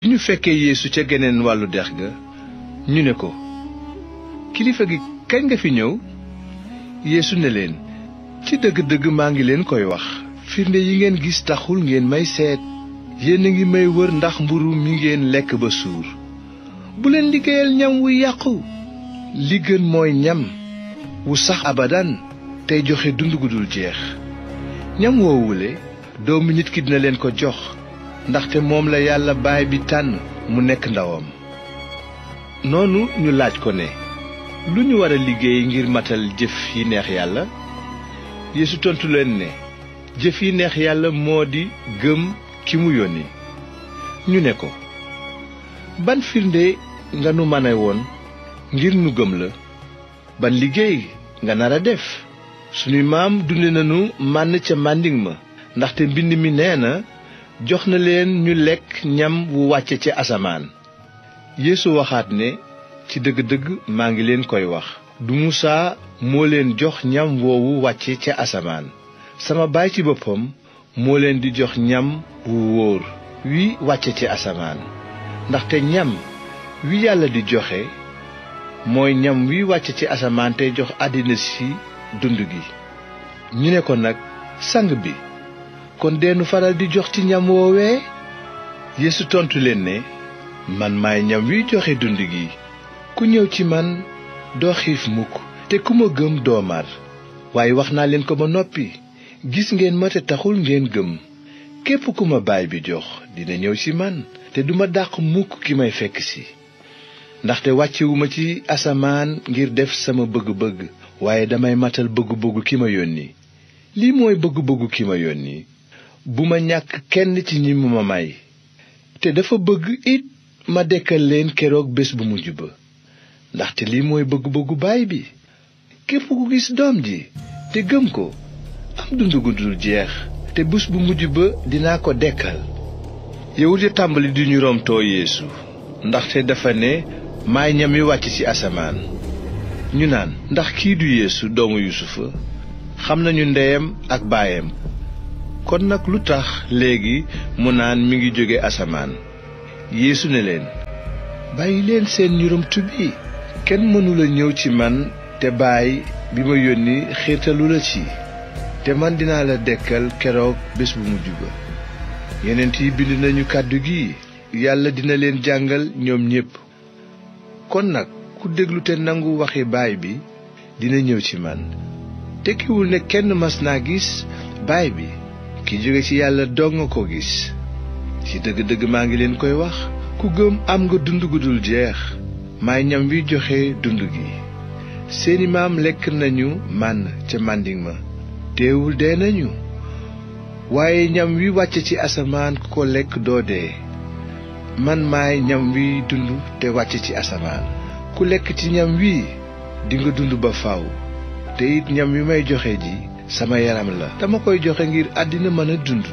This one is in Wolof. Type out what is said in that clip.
bi ñu fekkee Yeesu ca geneen wàllu dex ga ñu ne ko kilifa gi kañ nga fi ñëw. Yeesu ne leen ci dëgg-dëgg maa ngi leen koy wax firnde yi ngeen gis taxul ngeen may seet. yéen a ngi may wër ndax mburu mi ngeen lekk ba suur. bu leen liggéeyal ñam wu yàqu. li gën mooy ñam wu sax abadan tey joxe dund gu dul jeex. ñam woowule doomu nit ki dina leen ko jox ndaxte moom la yàlla baay bi tànn mu nekk ndawam. noonu ñu laaj ko ne lu ñu war a liggéey ngir matal jëf yi neex yàlla. Yeesu tontu leen ne jëf yi neex yàlla moo di gëm ki mu yónni. ñu ne ko ban firnde nga nu mane woon ngir nu gëm la. ban liggéey nga nar a def. sunuy maam dunde nañu mànn ca màndiŋ ma ndaxte mbind mi nee na jox na leen ñu lekk ñam wu wàcce ca asamaan. Yeesu waxaat ne ci dëgg-dëgg maa ngi leen koy wax du Musaa moo leen jox ñam woowu wàcce ca asamaan. sama baay ci boppam moo leen di jox ñam wu wóor wi wàcce ci asamaan. ndaxte ñam wi yàlla di joxe mooy ñam wi wàcce ci asamaan tey jox àddina si dund gi. ñu ne ko nag sang bi kon deenu faral di jox ci ñam woowee. Yeesu tontu leen ne man maay ñam wi joxe dund gi. ku ñëw ci man doo xiif mukk te ku ma gëm doo mar. waaye wax naa leen ko ba noppi gis ngeen ma te taxul ngeen gëm. képp ku ma baay bi jox dina ñëw ci man te duma dàq mukk ki may fekk si. ndaxte wàccewuma ci asamaan ngir def sama bëgg-bëgg waaye damay matal bëgg-bëggu ki ma yónni. lii mooy bëgg-bëggu ki ma yónni bu ma ñàkk kenn ci ñi mu ma may. te dafa bëgg it ma dekkal leen keroog bés bu mujj ba. ndaxte lii mooy bëgg-bëggu baay bi képp ku gis doom ji te gëm ko am dund gu dul jeex te bés bu mujj ba dinaa ko dekkal. yawut ya tàmbali di ñu romtoo Yeesu ndaxte dafa ne maay ñam wi wàcc ci asamaan. ñu naan ndax kii du Yeesu doomu Yusufa. xam nañu ndeyam ak baayam kon nag lu tax léegi mu naan mi ngi jóge asamaan. Yeesu ne leen bàyyi leen seen ñurumtu bi. kenn mënula ñëw ci man te baay bi ma yónni xiirtalu la ci. te man dinaa la dekkal keroog bés bu mujj ba. yonent yi bind nañu kàddu gi yàlla dina leen jàngal ñoom ñépp. kon nag ku déglu te nangu waxi baay bi dina ñëw ci man. tekkiwul ne kenn mas naa gis baay bi ki jóge ci yàlla dong nga ko gis. ci dëgg-dëgg maa ngi leen koy wax ku gëm am nga dund gu dul jeex. maay ñam wi joxe dund gi. seeni maam lekk nañu mànn ca màndiŋ ma teewul dee nañu. waaye ñam wi wàcce ci asamaan ku ko lekk doo dee. man maay ñam wi dund te wàcce ci asamaan. ku lekk ci ñam wi dinga dund ba faw. te it ñam wi may joxe ji sama yaram la dama koy joxe ngir àddina mën a dund.